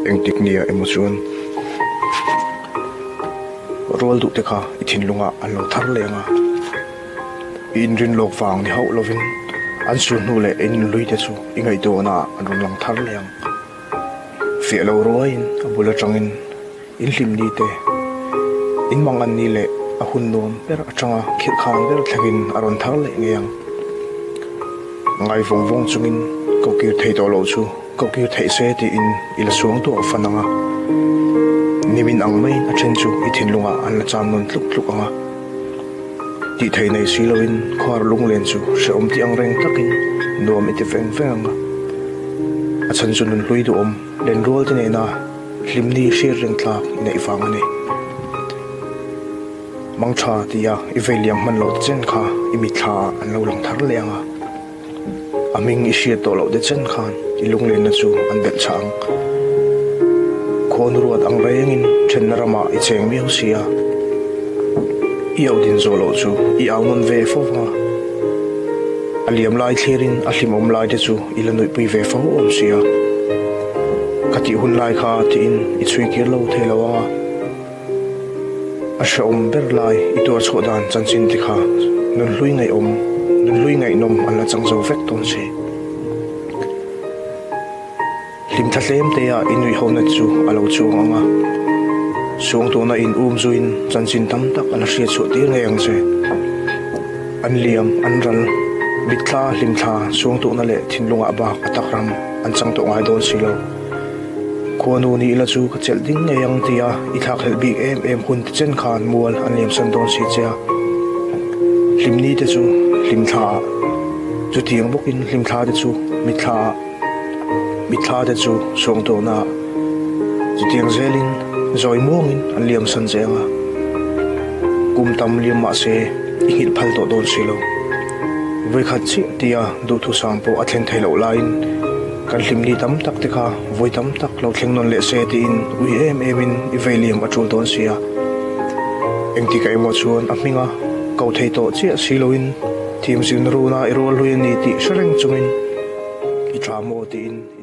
Engtik nia emaw chuan rual duh te kha i thinlungah an lo thar leh ang a, i inrin lawk vang ni hauh lovin an sur hnu leh in nunhlui te chu i ngaihtuahnaah an rawn lang thar leh ang. Fiah lo ruaiin a bul atangin in hlim ni te, in mang an ni leh a hun nuam ber atanga khirh khan ber thlengin a rawn thar leh ngei ang. Ngai vawng vawng chungin ko kir thei tawh loh chu ko kir theih se tiin i la suang tuah fan ang a. Nimin ang maiin a then chu i thinlungah an la cham nawn tluk tluk ang a. Tih thei nei si loin khuar lunglen chu hrehawm tih ang reng takin nuam i ti veng veng ang a. A chhan chu nunhlui duhawm lenrual te nena hlimni hriat reng tlak i neih vang a ni. Mangtha tia i vei liam hman loh te chen kha i mitthla ah an lo lang thar leh ang a. A hming i hriat tawh loh te chen khan i lunglenna chu an belh chah ang. Khuanu ruat ang rengin thenna ramah i cheng miau si a. I au din zawh loh chu i au nawn ve fo vang a. A liam lai thlirin a hlimawm lai te chu i la nuihpui ve fo awm si a. Ka tih hun lai kha tiin i chhui kir lo thei lo ang a. A hrehawm ber lai i tuar chhuah dan chanchin te kha nunhlui ngaihawm, nunhlui ngaihnawm an la chang zo vek dawn si. Hlimthla tlem te ah i nuihawmna chu a lo chuang ang a, suangtuahna in um zuiin chanchin tam tak a la hriat chhuah tir ngei ang che. An liam, an ral, mitthla, hlimthla, suangtuahna leh thinlungah bak a tak ram an chang tawh ngai dawn si lo. Khuanu ni ila chu ka chelh ding ngei ang tia i thlakhlelh bik em em hun te chen khan mual an liamsan dawn si che a. Hlimni te chu hlimthla ah, chutiang bawkin hlimthla te chu mitthla ah, mitthla te chu suangtuahna ah, chutiang zelin zawi muangin an liamsan che ang a. Kum tam liam mah se i nghilh phal tawh dawn si lo. Vawikhat chiah tia duhthusam pawh a thlen theih loh laiin, Kan hlimni tam tak te kha vawi tam tak lo thleng nawn leh se tiin ui em emin i vei liam a tul dawn sia. Engtikah emaw chuan a hminga ko thei tawh chiah si loin thim zirna runa i rual hlui a ni tih hre reng chungin i tha maw tiin.